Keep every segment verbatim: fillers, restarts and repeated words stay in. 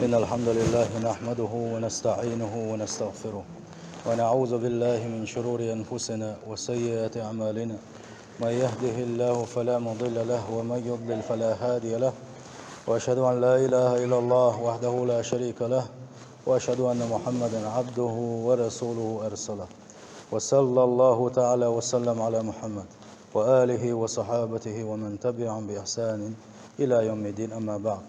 إن الحمد لله نحمده ونستعينه ونستغفره، ونعوذ بالله من شرور أنفسنا وسيئات أعمالنا. من يهده الله فلا مضل له، ومن يضلل فلا هادي له. وأشهد أن لا إله إلا الله وحده لا شريك له، وأشهد أن محمدا عبده ورسوله أرسله. وصلى الله تعالى وسلم على محمد وآله وصحابته ومن تبعهم بإحسان إلى يوم الدين، أما بعد.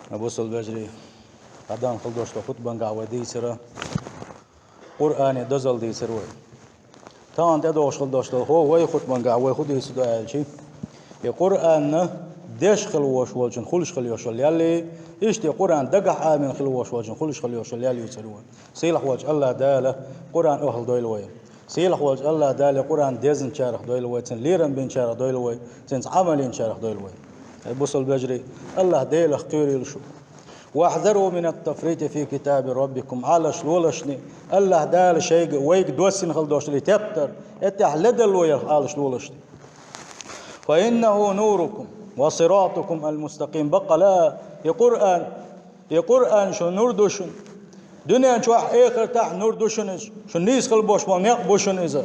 Бусалба вежарий, хӀадан хила долуш долу хутбангахь вай дийцира, Къуръане дозалла дийцира вай. Тахана тӀедогӀуш хила долуш долу хӀу вай хутбангахь вай хӀу дийцина ду аьлчи, и Къуръанна деш хила волуш волчун хуьлуш хила йолуш йолу ял, иштта и Къуръан дагахь Ӏамийна хила волуш волчун хуьлуш хила йолуш йолу ял юьйцура вай. Сийлахь волчу АллахӀ Дала Къуръан охьал дойла вай. Сийлахь волчу АллахӀ Дала Къуръан дезначарах дойла вай, цуьнан лерам бинчарах дойла вай, цуьнца Ӏамал йинчарах дойла вай. Хьай бусалба вежарий, АллахӀ Делах кхоьрийла шу. «واحذروا من التفريط في كتاب ربكم», Ӏалаш лолашни, АллахӀ Дала шайга, вайга доссина хила долуш долу и тептар, и тӀехь ледарло ялх Ӏалаш лолашни. «فإنه نوركم وصراطكم المستقيم». Баккъала, и Къуръан, и Къуръан шун нур ду шуна. Дуьнен чохь, эхартахь нур ду шуна иза. Шун нийса хила болуш болу некъ бу шуна иза.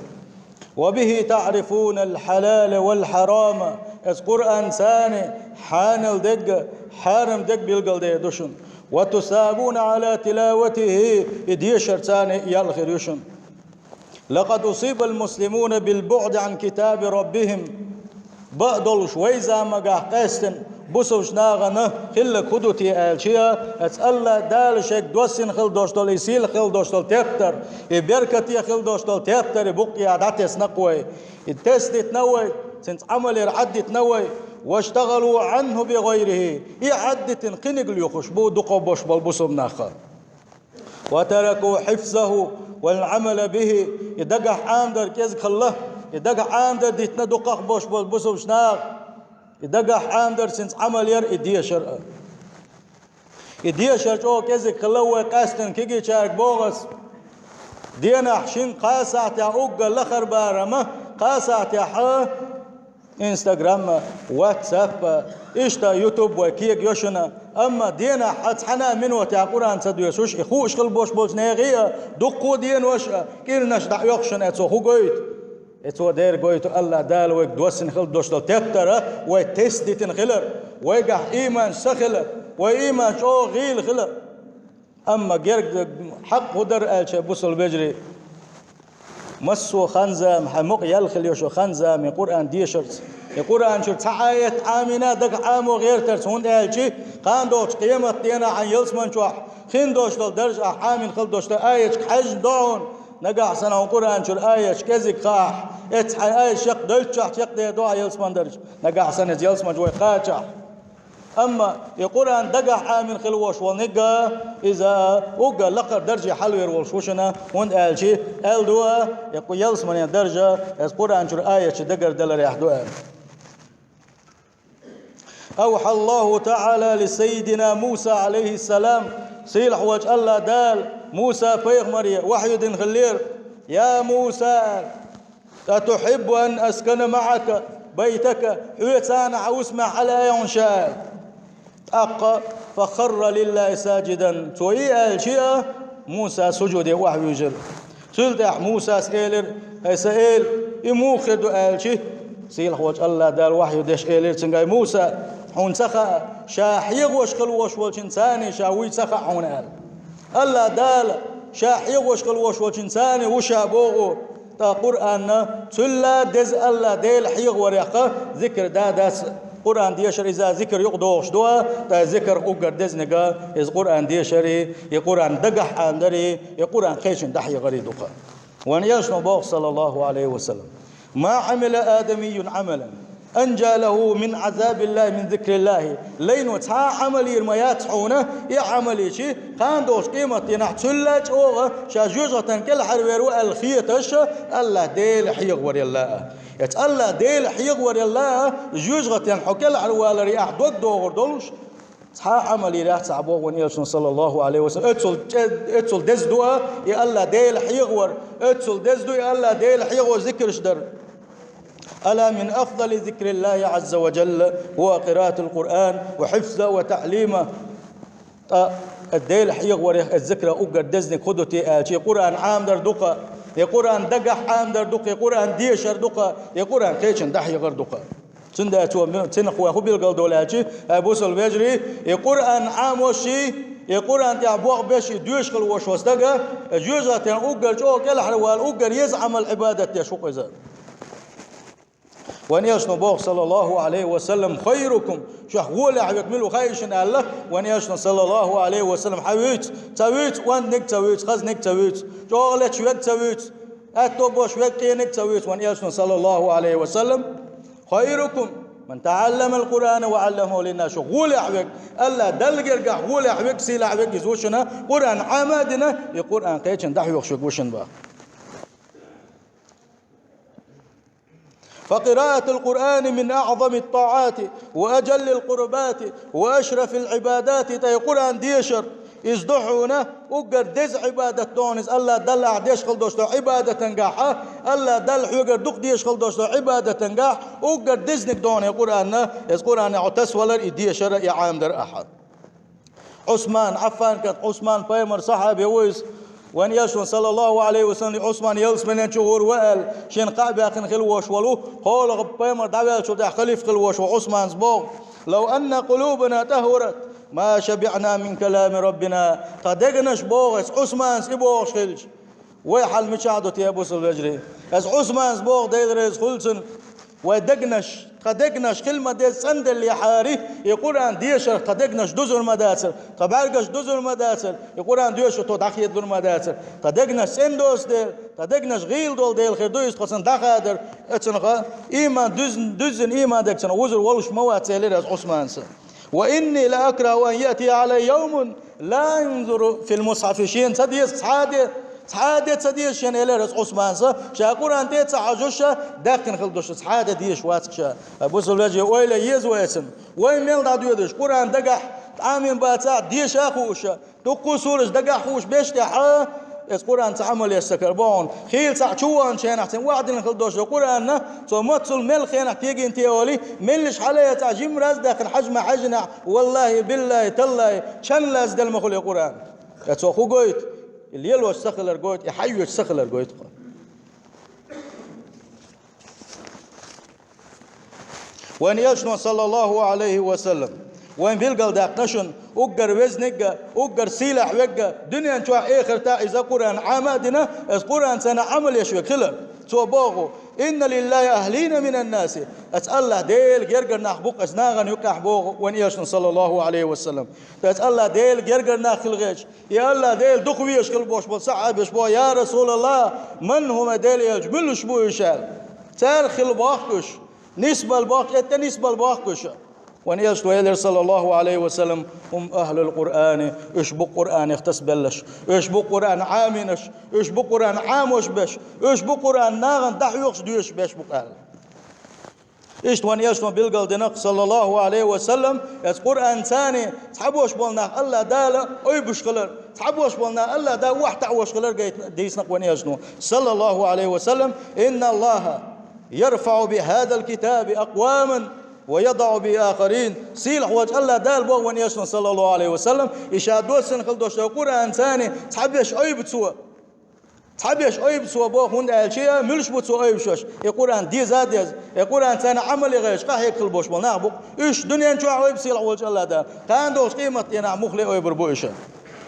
«وبه تعرفون الحلال والحرام». Эцу Къуръанца хьанал дерг а, хьарам дерг а билгалдер ду шуна. «وتثابون على تلاوته». И дешарца и ял хир ю шуна. «لقد أصيب المسلمون بالبعد عن كتاب ربهم». Бакъдолуш вай заманахь къаьстина бусалба нахана хилларг хӀун ду те аьлча, эцу АллахӀ Дала шайга доссина хила долуш долу, и сийлахь хила долуш долу тептар, и беркате хила долуш долу тептар, и букъ тӀехь дӀатесна-кх вай. И тесна дитина вай, цуьнца Ӏамал яр Ӏаддитина вай. «واشتغلوا عنه بغيره». И Ӏаддитина кхиниг лоьхуш бу дукхах болуш болу бусалба нах. «وتركوا حفظه والعمل به». И дагахь Ӏамадар кӀезиг хилла, и дагахь Ӏамадар дитина дукхах болуш болу бусалба нах. И дагахь Ӏамадар, цуьнца Ӏамал яр, и дешар а. И дешар чӀогӀа кӀезиг хилла вай къаьстина кегийчаьрга боху ас. Денахь шина кхаа сахьтехь уггар лахара барамехь, кхаа сахьтехь а Instagram а, WhatsApp а, иштта YouTube вай кега йо шуна. Амма денахь хьан цхьана а минотехь Къуръан ца доьшуш, и хууш хила болуш болчу нехан а, дуккха а денош а, кӀирнаш дӀаоьху шуна, эцо хӀун гойту? Эцо дера гойту АллахӀ Дала вайга доссина хила долуш долу тептар а, вай тесна дитина хилар, вайгахь ийман са хилар, вай ийман чӀогӀа гӀийла хилар. Амма герга хьакъ хӀун дара аьлча, бусалба вежарий, массо а хан-зама, хьан мукъа ял хила йолуш йолу хан-зама и Къуръан дешарца, и Къуръан чуьра цхьа аят Ӏамийна дагахь Ӏамо гӀертарца, хӀунда аьлча кхана догӀучу къематденахь хьан ялсаман чохь хин долуш долу даржехь Ӏамийна хила долуш долу аяташка хьаьжна ду хьуна, нагахь санна хьуна Къуръан чуьра аяташ кӀезиг хаахь, эццахь хьайн аяташ яккха дойтучохь чекхдер ду хьан ялсаман даржа, нагахь санна иза ялсаман чу вай кхачахь. Амма и Къуръан дагахь Ӏамийна хила волуш волу нигга, иза уггар лакхара дарже хьалавер волуш ву шуна, хӀунда аьлча аьлла ду, и кху ялсаманен даржа, эцу Къуръан чуьра аяташ дагардаларехь ду аьлла. «أوحى الله تعالى لسيدنا موسى عليه السلام», сийлахь волчу АллахӀ Дала Муса пайхамаре вахью дина хиллера: «يا موسى، أتحب أن أسكن معك بيتك؟ Хьоьца цхьаьна хьан усмехь хьалаайхьа ша?» ТӀаккха «فخر لله ساجدا». Цо и аьлча а, Муса сужуде охьавуьйжира. Цул тӀаьхьа Мусас элира: «Ай сан эла, и муха хир ду?» аьлча, сийлахь волчу АллахӀ Дала вахью деш элира цуьнга: «Ай Муса, хьуна ца хаьа, ша хьегӀош хила волуш волчун царний ша вуй ца хаьа хьуна», аьлла. АллахӀ Дала ша хьегӀош хила волуш волчун царний ву ша боху, ткъа Къуръанна цул а деза АллахӀ Дела хьегӀаварех зикр да дац. Къуръан дешар иза зикр юкъа догӀуш ду, ткъа зикр уггар дезниг иза Къуръан дешари, и Къуръан дагахь Ӏамадари, и Къуръан кхечун дӀахьегӀари ду-кх. Вайн элчано боху, саллаллаху Ӏалайхи ва саллам: «ما عمل آدمي عملا أنجى له من عذاب الله من ذكر الله». Лайно цхьа а Ӏамал йийр ма яц хьуна, и Ӏамал йичи, кхана долчу къематдийнахь цул а чӀогӀа ша жоьжахатин кӀелхьарвер ву аьлла хеташ, АллахӀ Дела хьегӀаварал а. Эцу АллахӀ Дела хьегӀаварал а, жоьжахатин хьо кӀелхьарваларе ахь дог догӀур долуш, цхьа а Ӏамал йийр яц ахь боху вайн элчано, саллаллаху Ӏалайхи ва саллам. Оццул чӀе-, оццул деза ду а, и АллахӀ Дела хьегӀавар, оццул деза ду и АллахӀ Дела хьегӀо зикраш дар. ألا من أفضل ذكر الله عز وجل هو قراءة القرآن وحفظه وتعليمه. ТӀаккха Дела хьехаварех из зикр уггар дезаниг хӀун ду те аьлча, Къуръан Ӏамадар ду-кх, Къуръан дагахь Ӏамадар ду-кх, Къуръан дешар ду-кх, Къуръан кхечунна дӀахьехар ду-кх. Цундела цо, цунах вай хӀун билгалдолу аьлча, ай бусалба вежарий, Къуръан Ӏамош а, Къуръан тӀехь болх беш а доьшуш хила волуш волу стаг, жоьжахатин уггар чӀогӀа кӀелхьарвала, уггар еза Ӏамал-Ӏибадат деш ву-кх иза. Вайн Элчано боху, саллаллаху Ӏалайхи ва саллам: «Хайрукум», шух гӀолехь верг мила ву хаьий шуна аьлла, вайн Элчано, саллаллаху Ӏалайхи ва саллам, хьан вуьйцу, ца вуьйцу, онданиг ца вуьйцу, хазаниг ца вуьйцу, чӀогӀа леташ верг ца вуьйцу, аьтто болуш верг, къениг ца вуьйцу, вайн Элчано, саллаллаху Ӏалайхи ва саллам: «Хайрукум ман таӀалламал Къуръана ва Ӏалламаху линнас», шух гӀолехь верг, АллахӀ Далла гергахь гӀолехь верг, сийлахь верг иза ву шуна, Къуръан Ӏама а дина, и Къуръан кхечунна дӀахьоьхуш верг ву шуна боху. فقراءة القرآن من أعظم الطاعات وأجل القربات وأشرف العبادات. ТӀаккха Къуръан дешар, иза ду хьуна уггар деза Ӏибадат ду хьуна иза, АллахӀ Далла ахь деш хила долуш долу Ӏибадатангахь, АллахӀ Далла хьоьгара дукха деш хила долуш долу Ӏибадатангахь уггар дезаниг ду хьуна и Къуръан, иза Къуръан ахь тасавалар, и дешар, и Ӏамадар ахь. Ӏусман, Ӏаффан кӀант Ӏусман, пайхамаран сахьаби ву иза. Вайн Элчано, саллаллаху Ӏалайхи ва саллам, Ӏусман ялсаманин чу гӀур ву аьлла, шена кхаъ баьккхина хила волуш волу, кхоалгӀа пайхамар дӀаваьллачул тӀаьхьа халифа хила волуш волу Ӏусмана боху: «Лав анна къулубана тӀахурат, ма шабиӀна мин калами Раббина». Тхан дегнаш боху иза, Ӏусмана и бохуш хилча, вай хьал мичахь ду те, бусалба вежарий? Иза Ӏусмана боху, Дела реза хуьлда цунна. Вай дегнаш, тхан дегнаш хила ма-деззара цӀанделлехьара, и Къуръан дешарх тхан дегнаш дузур ма дацара, тхан бӀаьргаш дузур ма дацара, и Къуръан доьшург тхо дӀахедалур ма дацара. Тхан дегнаш цӀена доцу дела, тхан дегнаш гӀийла долу дела хир ду иза тхо цунна дӀахадар, оцунах ийман дуьзна, дуьззина ийман дерг цунах вузур волуш ма вац, элира иза Ӏусмана. «Ва инни ла акраху ан яътия Ӏалаййа йовмун ла анзуру фил мусхьафи». Шена ца деза цхьа а де, цхьа а де ца деза шена, элира иза Ӏусмана, ша Къуръан тӀе а ца хьажуш, ша даьккхина хила долуш цхьа а де дезаш вац ша. Ай бусалба вежарий, ойла еза вай цунна. Вай мел дӀадоьдуш, Къуръан дагахь Ӏамийна бацахь, деша а хууш, дуккха а сураш дагахь хууш беш тӀехь, иза Къуръан ца Ӏамал еш ца карабо хьуна. Хийла цхьаъ чу ваханчу хенахь цунна охьадиллина хила долуш долу Къуръан, цо мацалла мел хенахь кегийна те олий, меллаша хьалаэцахь, жимма раз а даьккхина хьажа ма хьаьжжинехь, валлахӀи, биллахӀи, таллахӀи, чан лазделла ма хуьлу и Къуръан. Ткъа цо хӀун гойту? И лелош ца хилар гойту, и хьайоьцуш ца хилар гойту-кх. Вайн Элчано, саллаллаху Ӏалайхи ва саллам, вайн билгалдаьккхина шуна, уггар везниг а, уггар сийлахь верг а, дуьнен чохь, эхартахь иза Къуръан Ӏама а дина, иза Къуръан царна Ӏамал еш верг хилар. Цо боху: «Инна лиллахи ахлина минан наси». Аса АллахӀ Делан гергара нах бу-кх аса нахана юккъехь, боху вайн Элчано, саллаллаху Ӏалайхи ва саллам. Аса АллахӀ Делан гергара нах хила гӀерташ, и АллахӀ Дела дукха везаш хила болуш болу сахьабаш боху: «Я РасулаллахӀ, ман хӀум, Делан Элча, муьлш бу уьш?» аьлла. Царах хила бохку уьш, нисбала бохку, тӀе нисбала бохку уьш. Вайн Элчано элира, саллаллаху Ӏалайхи ва саллам: «ХӀум ахлул Къуръани», уьш бу Къуръанах тасабелларш, уьш бу Къуръан Ӏамийнарш, уьш бу Къуръан Ӏамош берш, уьш бу Къуръан нахана дӀахьоьхуш, доьшуш берш бу-кх аьлла. Иштта вайн Элчано билгалдина-кх, саллаллаху Ӏалайхи ва саллам, аса Къуръан царна цхьаболуш болу нах АллахӀ Дала айбуш хилар, цхьаболуш болу нах АллахӀ Дала охьатаӀош хилар гайта дийцина-кх вайн Элчано, саллаллаху Ӏалайхи ва саллам: «Инна Аллаха ярфаӀу би хӀазал китаби акъваман ва ядаӀу би ахарин». Сийлахь волчу АллахӀ Дала боху вайн Элчано, саллаллаху Ӏалайхи ва саллам, и ша доссина хила долуш долу Къуръан царна цхьаберш айбу цо. Цхьаберш айбу цо боху, хӀунда аьлча, муьлш бу цо айбуш, и Къуръан деза а деза, и Къуръан царна Ӏамал ян гӀерташ къахьега хила болуш болу нах бу-кх. Уьш дуьнен чохь айбу, сийлахь волчу АллахӀ Дала, кхана долуш къематдийнахь муххале айбур бу уьш.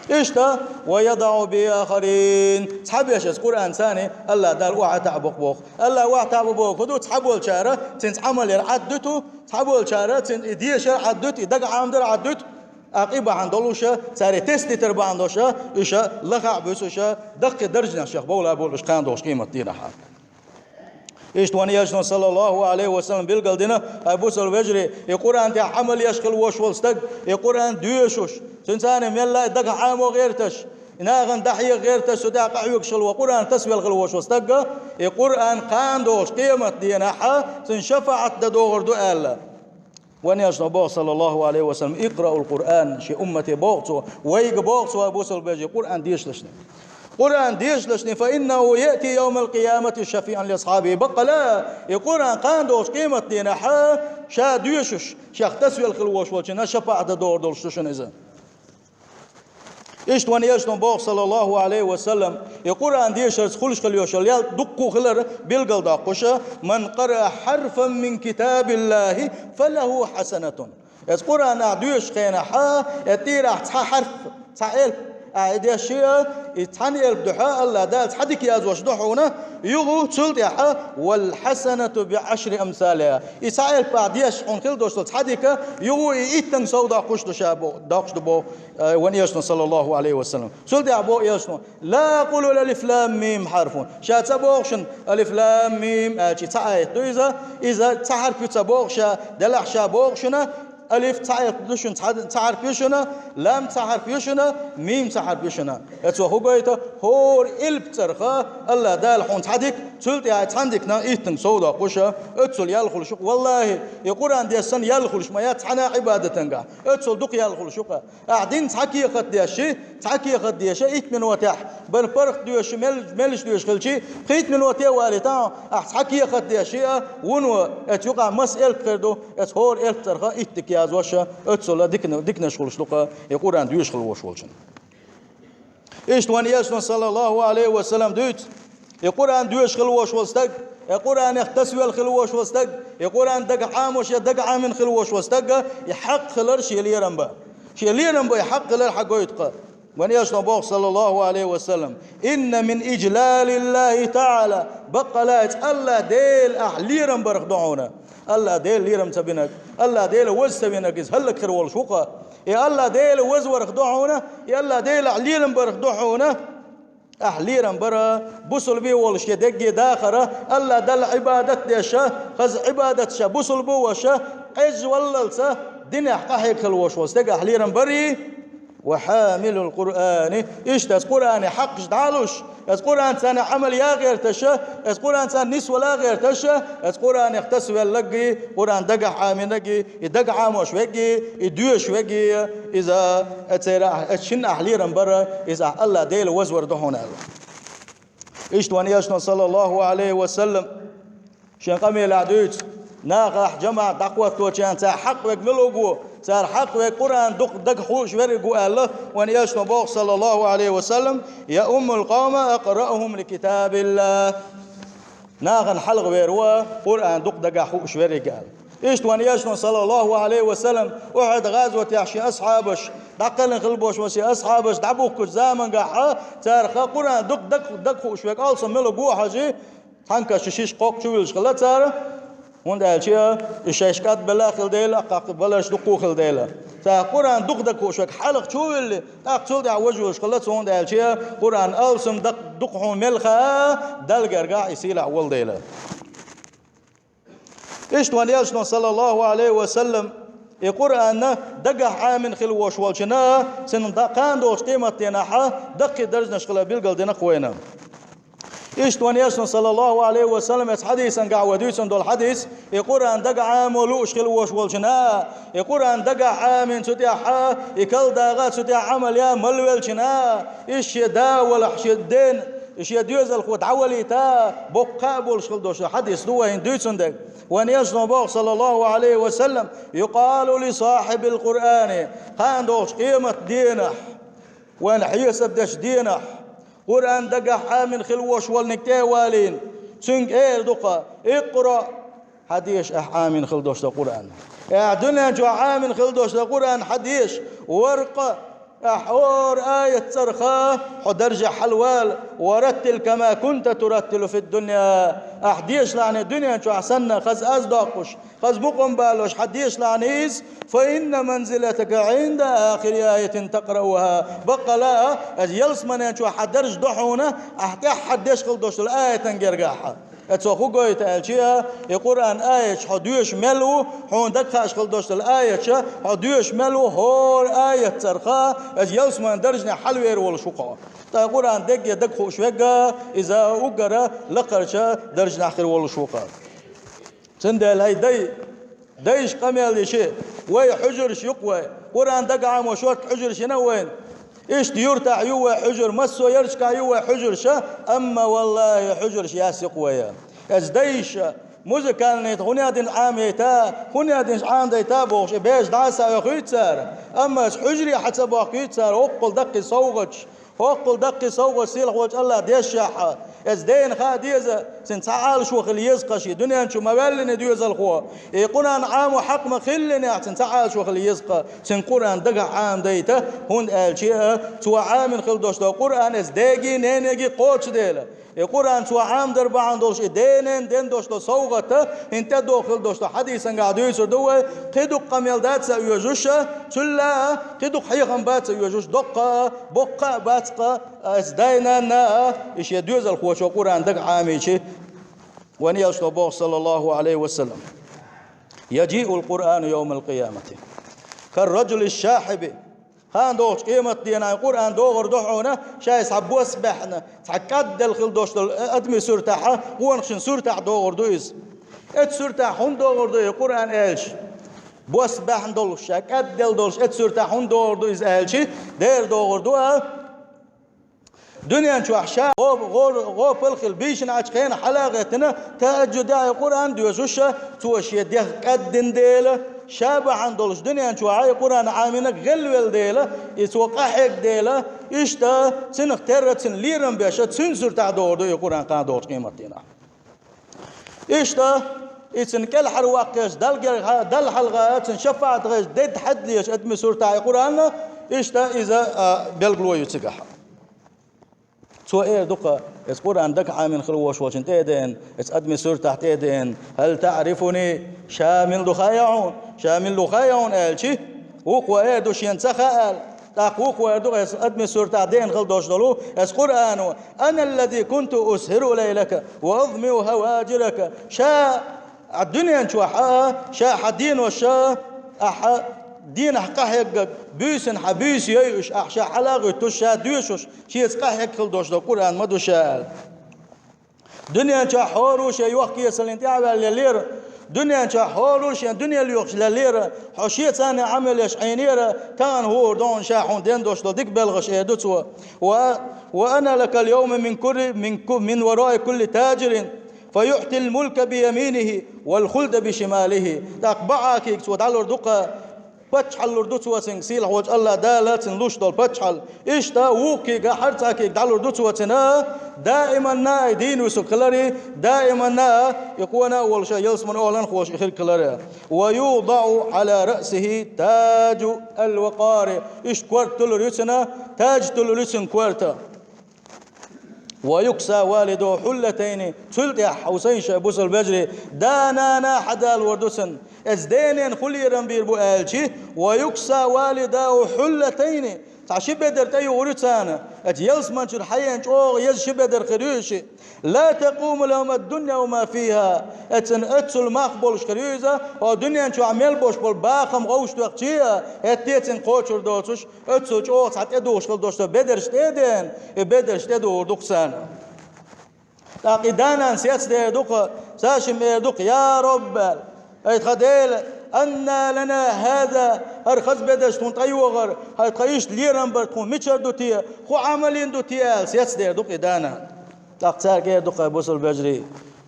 Иштта, «ва ядаӀу би ахарин», цхьаберш аса Къуръан царна АллахӀ Дала охьатаӀ бу-кх боху. АллахӀ охьатаӀ бу бохург хӀун ду? Цхьаболчара цуьнца Ӏамал яр Ӏад дуьту, цхьаболчара цуьнца и дешар Ӏад дуьту, и дагахь Ӏамадар Ӏад дуьту. ТӀаккха и бахьана долуш, цара тесна дитар бахьана долуш, уьш лаха а буьсуш, даккхий даржанех шех бовла болуш кхана долуш къематдийнахь. Иштта вайн Элчано, саллаллаху Ӏалайхи ва саллам, билгалдина, ай бусалба вежарий, и Къуръан тӀехь Ӏамал еш хила волуш волу стаг, и Къуръан доьшуш, цуьнан царна мелла а дагахь Ӏамо гӀерташ, и нахана дӀахьеха гӀерташ, цу тӀехь къахьоьгуш хила волу, Къуръан тасавелла хила волуш волу стаг, и Къуръан кхана долуш къематдийнахь цуьнан шафаӀат дан догӀур ду аьлла. Вайн Элчано боху, саллаллаху Ӏалайхи ва саллам: «Икъраул Къуръан», шен уммате боху цо, вайга боху цо, бусалба вежарий, Къуръан дешалаш. Къуръан дешалаш дин, فإنه يأتي يوم القيامة شفيعا لأصحابه. Бакъала, и Къуръан кхана долча къематдийнахьа ша доьшуш, шех тасвел хила волчунна шапаӀат дор долуш ду шуна иза. Иштта ван Элчано боху, саллаллаху алейхи ва саллам, и Къуръан дешарца хуьлуш хила йолуш йолу ял дуккха хилар билгалдоккхуша: «من قرأ حرفا من كتاب الله فله حسنة». Эцу Къуръанах доьшучу хенахьа, э, тӀерахь цхьа хьарф, цхьа элп, а, и деш шиъ, и цхьана элп дуьхьа Алла Дала цхьа дика язваш ду хьуна, югу цул тӀаьхьа: «والحسنة بعشر أمثالها». И цхьа элп ахь деш хьуна хила долуш долу цхьа дика, югу и иттанга сов доккхуш ду ша бо-, доккхуш ду бо, э, ван Элчано, саллаллаху алейхи ва саллам. Цул тӀаьхьа бо Элчано: «لا أقول ألف لام ميم حرف». Ша ца боху шуна: «Алиф лам мим», аьлча, цхьа аят ду иза, иза цхьа хьарф ю ца боху ша, делахь ша боху шуна: «Алиф цхьа хьарф ду шуна, цхьа, цхьа хьарф ю шуна, лам цхьа хьарф ю шуна, мим цхьа хьарф ю шуна». Эцо хӀу гойту, хӀора элп цӀарха Алла Дала хьуна цхьа дика, цул тӀаьхьа цхьана диканах иттанга сов доккхуша, оццул ял хуьлуш ю-кх. Валлахи, и Къуръан деш санна ял хуьлуш ма яц цхьана а Ӏибадатангахь, оццул дукха ял хуьлуш ю-кх. Ахь дина цхьа кехат деш ши, цхьа кехат деша, итт минотехь, бара паргӀат доьшу, мел-, меллаш доьшу хилчи, пхийтта миноте валийта, ахь цхьа кехат деш шиъ, вуно, эцу юкъахь маса элп хир ду, эцу хӀора элп цӀарха итт дика язваша, оццула дикна-, диканаш хуьлуш ду-кх и Къуръан доьшуш хила волуш волчун. Иштта ван Элчано, саллаллаху алейхи ва саллам, дуьйцу: и Къуръан доьшуш хила волуш волу стаг, и Къуръанех тасвел хила волуш волу стаг, и Къуръан дагахь Ӏамош я дагахь Ӏамийна хила волуш волу стаг, и хьакъ хилар шен лерам бан. Шен лерам бан и хьакъ хилар хьан гойту-кх. Ван Элчано боху, саллаллаху алейхи ва саллам: «إن من إجلال الله تعالى». Баккъалла, Алла Дела ахь лерам барх ду хьуна. Алла Дела лерам ца бинарг, Алла Дела ваза ца винарг, иза хӀаллакьхир волуш ву-кх. И Алла Дела вазварх ду хьуна, и Алла Дела ахь лерам барх ду хьуна. Ахь лерам бара, бусулбе волуш я дегге дахара, Алла Далла Ӏибадат деша, хаза Ӏибадат ша, бусулбу ваша, Ӏеза валлалца динехь къахьега хила волуш волу стегахь лерам барий, «وحامل القرآن». Иштта аса Къуръане хьакъаш дӀалуш, аса Къуръан царна Ӏамал я гӀерташа, аса Къуръан царна нисвала гӀерташа, аса Къуръанех тасвеллаги, Къуръан дагахь Ӏаминнагги, и дага Ӏамош вегги, и доьшуш вегги, иза, церан, аса шинна ахь лерам бара, иза ахь Алла Дела вазвар ду хьуна аьлла. Иштта ван Элчано, саллаллаху алейхи ва саллам, шен къамелехь дуьйцу: нахахь жамаӀат дӀакхотточарна цара хьакъ вег мила вуго, цара хьакъ вег Къуръан дукха дага хууш верг ву аьлла, ван Элчано боху, саллаллаху алейхи ва саллам: «يؤم القوم أقرأهم لكتاب الله». Нахана хьалха вер ву Къуръан дукха дагахь хууш верг аьлла. Иштта ван Элчано, саллаллаху алейхи ва саллам, Ухьуд гӀазотехь шен асхьабаш, дӀакхелхина хила бош ван шен асхьабаш дӀабухкучу замангахьа, цара ха Къуръан дукха даг-, дага хууш верг алсам мила вуго хьажи, цхьанкаш шиш кхокху чу вуьлуш хилла цара, хӀунда аьлча и шайш кӀад белла а хила дела, кхаккха баларш дуккху а хила дела. Цара Къуръан дукха дага хууш верг хьалха чу вуьлли, тӀаккха цул тӀаьхьа важа вуьлуш хилла цу, хӀунда аьлча Къуръан алсам дакъ-, дукха хьуна мелха Далла гергахь и сийлахь волу дела. Иштта ван Элчано, саллаллаху алейхи ва саллам, и Къуръанна дагахь Ӏамин хила вош волчунна, цунна дӀа кхана долчу къематденахьа даккхий даржанаш хила билгал дина-кх вайна. Иштта ван Элчано, саллаллаху алейхи ва саллам, эцу хьадисан гахь вай дуьйцун долу хьадис, и Къуръан дагахь Ӏамо лууш хила вош волчунна, и Къуръан дагахь Ӏамин цу тӀехьа, и калдагӀа цу тӀехь Ӏамал я малвелчунна, иза шен да валахь, шен ден, шен доьзалхо дӀавалийта, боккха а болуш хила дош хьадис ду вайна дуьйцун дерг. Вайн Элчано боху, саллаллаху алейхи ва саллам: «Юкъалу ли сахьибил Къуръани», кхана долчу къемат денахь, вайн хьесап деш денахь, Къуръан дагахь Ӏамин хила вош волниг тӀе а валийна, цуьнга эр ду-кха: «Икъра», хьан деша ахь Ӏамин хила дош дан Къуръан. Ахь дуьнен чохь Ӏамин хила дош дан Къуръан хьан деша, варкъа, ахь хӀора аят цӀарха хьо даржехь хьалавала, «ورتل كما كنت ترتل في الدنيا». Ахь дешалахьне дуьнен чохь санна, хаза аз доккхуш, хаза мукъам балош хьан дешалахьне иза, «فإن منزلتك عند آخر آية تقرأها». Баккъала а, аса ялсаманен чохь хьан дарж ду хьуна, ахь тӀаьххьара деш хила дош долу аятан гергахьа. Эцо хӀу гойту аьлча, и Къуръан аяташ хьо доьшуш мел ву, хьуна дагахьаш хила дош долу аяташ хьо доьшуш мел ву, хӀора аят цӀарха аса ялсаманан даржанехь хьалавер волуш ву-кха. Ткъа Къуръан дегге дага хууш вегга, иза уггара лакхарчу даржанахь хир волуш ву-кха. Цундела, хӀай дай, дайша къамел йичи, вай хьуьжарш ю-кх вай, Къуръан дага Ӏамо шорта хьуьжарш йина вайна. Иштта юртахь ю вай хьуьжар, массо а ярташкахь ю вай хьуьжараш, амма, валлахӀи, хьуьжараш яц юкъа вай. Эцу дайша, музыкальный хӀунда дина Ӏамийта, хӀунда дина Ӏамадайта бохуш, и беш дӀа а ца оьхуьйту цара, амма эцу хьуьжаре хьа ца бохкуьйту цара, хӀоккхул даккхий совгӀаташ, хӀоккхул даккхий совгӀаташ сийлахь волчу АллахӀа дешшехь, эцу дена хаа деза, цуьнан цхьа Ӏалашо хила еза-кх шен дуьнен чу ма-ваьллинехь доьзалхо. И Къуръан Ӏамо хьакъ ма-хиллинехь, цуьнан цхьа Ӏалашо хила еза-кх, цуьнан Къуръан дагахь Ӏамадайта, хӀунда аьлча а, цо Ӏамийна хила долуш долу Къуръан эцу дега а, нене а кхочу дела. И Къуръан цо Ӏамадар бахьана долуш, и денан ден долуш долу совгӀат, хӀинца тӀедогӀу хила долуш долу хьадисангахь дуьйцур ду вай, кхин дукха къамел дац а оьшуш, цул а кхин дукха хьехам бац а оьшуш, доккха а, боккха а бац-кх, эцу дай-нанна а, и шен доьзалхочо Къуръан дагахь Ӏамийча, вайн элчано боху, саллаллахӀу Ӏалайхи ва саллам: «Яджиъул Къуръану йовмал къиямати карраджули шахьиби». Хьан догӀучу къематдийнахь Къуръан догӀур ду хьуна, шайца цхьа бос баьхна, цхьа кӀадделла хила долуш долу адамийн суьртахь, къонахчун суьртахь догӀур ду иза. Эцу суьртахь хӀунда догӀур ду и Къуръан аьлча? Бос баьхна долуш, ша кӀадделла долуш, эцу суьртахь хӀунда догӀур ду иза аьлча, дера догӀур ду а. Дуьнен чохь ша гӀо-, гӀо-, гӀопал а хилла, бийшина Ӏачу хенахь хьала а гӀеттина, тахӀаджуд а, Къуръан а доьшуш, цо шен дегӀ кӀаддина дела, ша бахьана долуш дуьнен чохь а и Къуръан Ӏамийнарг гӀелвелла дела, и цо къахьегна дела, иштта цунах терра цуьнан лерам беш, цуьнан суьртахь догӀур ду и Къуръан кхана догӀучу къематдийнахь. Иштта, и цуьнан кӀелхьара ваккхеш, Далла гергахь, Далла хьалха цуьнан шапаӀат хезча, дедда хьаьдда лезаш адамийн суьртахь и Къуръан, иштта иза, а, билгало ю цигахь. Цо эр ду-кх, эцу Къуръан дагахь Ӏамийна хила волуш волчун тӀе а деана, эцу адамийн суьртахь тӀе а деана: «Хьал таӀрифуни?» Ша мила ду хаьа хьуна? Ша мила ду хаьа хьуна аьлча, вукхо эр ду шена ца хаьа аьлла. ТӀаккха вукхо эр ду эцу адамийн суьртахь деана хила долуш долу эцу Къуръано: «Ана аллази кунту асхӀару лайлака ва азмиу хӀаваджирака». Ша а дуьнен чохь а, ша хьан денош а, ахьа дийнахь къахьегнарг, буьйсанна хьан буьйса йойуш, ахьа ша хьала а гӀуьттуш, ша доьшуш, шеца къахьегна хила долуш долу Къуръан ма ду ша аьлла. Дуьнен чохь хӀора а шен йохк-эсаллин тӀаьхьаваьлла леллера, дуьнен чохь хӀора а шен дуьне лоьхуш леллера, хьо шеца а Ӏамал еш Ӏийнера, тахана хӀора догӀун ша хьуна ден долуш долу дика белхаш, эр ду цо. «Ва, ва ана лакал йовма мин курри, мин ку-, мин вараи кулли таджирин, фа юътил мулка би яминихи, вал хулда би шималихи». ТӀаккха бакъ а куьйга цо дӀалур ду-кх, паччахьалла лур ду цо цуьнга, сийлахь волчу АллахӀ Дала цуьнан луш долу паччахьалла. Иштта вукху куьйга хьарца а куьйга дӀалур ду цо цуьнан, даиманна а и дийна вуьсург хиларе, даиманна а и къона а волуш, ялсаман охӀланхоша и хирг хиларе. «Ва юдаъу Ӏала раъсихи таджу ал-вакъари». Иштта корта туьллур ю цуьнан, тадж туьллур ю цуьнан корта. «Ва юкса валидуху хьуллатайни». Цул тӀаьхьа, Хьусайн, шайн бусалба вежарий, да-нана хьадалор ду цунна. Эцу денна хӀун лерам бийр бу аьлча, «ва юкса валидуху хьуллатайни». Цхьа ши бедар тӀеюхур ю царна. Эцу ялсаманчуьра хьаена чӀогӀа еза ши бедар хир ю и шиъ. «Ла такъуму лахӀума дунья ва ма фихӀа». Эццул, эццул мах болуш хир ю иза, хӀокху дуьнен чохь мел болуш болу бахам гӀовшадоьхча а, хӀетте а цуьнан кхочур доцуш, оццул чӀогӀа цхьа тӀедухуш хила долуш долу бедарш тӀе а деана, и бедарш тӀедухур ду-кх царна. ТӀаккха и да-нана сецдер ду-кх, цаьршимма эр ду-кх: «Я Рабби, аьлла, хьай тхан Дела, анна лана хӀаза, хӀара хаза бедарш тхуна тӀейогӀар, хьай тхан иштта лерам бар тхуна мичара ду те, хӀун Ӏамал йина ду те?» аьлла, сецдер ду-кх и да-нана. ТӀаккха цаьрга эр ду-кх, хьай бусалба вежарий: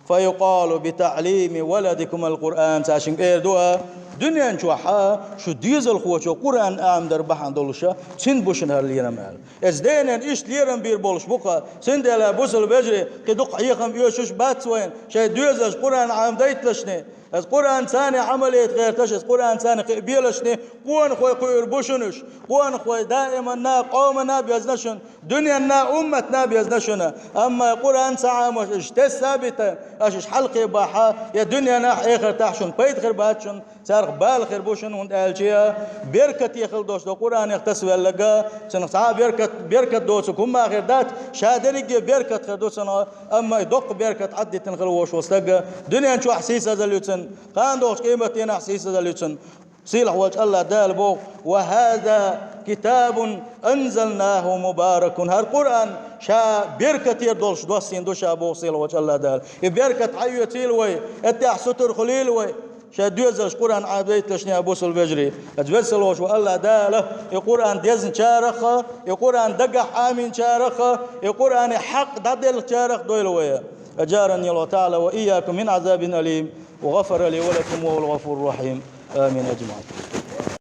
«Фа юкъалу би таӀлими валадикумал Къуръан». Цаьршимма эр ду а, дуьнен чохь а шу доьзалхочо Къуръан Ӏамадар бахьана долуш, цуьнан бу шуна хӀара лерам аьлла. Эцу денна иштта лерам бийр болуш бу-кх, цундела, бусалба вежарий, кхин дукха хьехам оьшуш бац вайна, шайн доьзалш Къуръан Ӏамадайталашни, эцу Къуръанца цхьаьна Ӏамал яйта гӀерташ, эцу Къуръанца цхьаьна кхиабелашни, къонахой кхуьур бу шуна уьш. Къонахой даиманна а, къоманна а безна шуна, дуьненна а, умматна а безна шуна. Амма Къуръан ца Ӏамош уьш тесса а битина, аша уьш хьалакхебахь, я дуьненахь а, эхартахь а шуна пайда хир бац шуна, царах бала хир бу шуна, хӀунда аьлча беркате хила долуш долу Къуръанех тасавелларг, цунах цхьа а беркат, беркат доцург хӀумма а хир дац, ша дерриге беркат хир ду цунах, амма и доккха беркат Ӏаддитина хила волуш волу стаг, дуьнен чохь сийсазалла ю цунна, кхана догӀучу къематдийнахь сийсазалла ю цунна. Сийлахь волчу АллахӀ Дала боху: «Ва хӀаза китабун анзалнаху мубаракун». ХӀара Къуръан ша беркатера долуш доссийна ду ша, боху сийлахь волчу АллахӀ Дала. И беркат хьаоьцийла вай, эттехь сутара хуьлийла вай. Шоай доьзалш Къуръан Ӏобайталаш, бусалба вежарий. Хьажа, веза-сийлахь волча Аллахӏ Дала и Къуръан дезначарех а, и Къуръан дагахь Ӏамийначарех а, и Къуръана хьакъ дӀаделлачарех а дойла вай. أجارني الله تعالى وإياكم من عذاب أليم، وغفر لي ولكم وهو الغفور الرحيم. آمين أجمعين.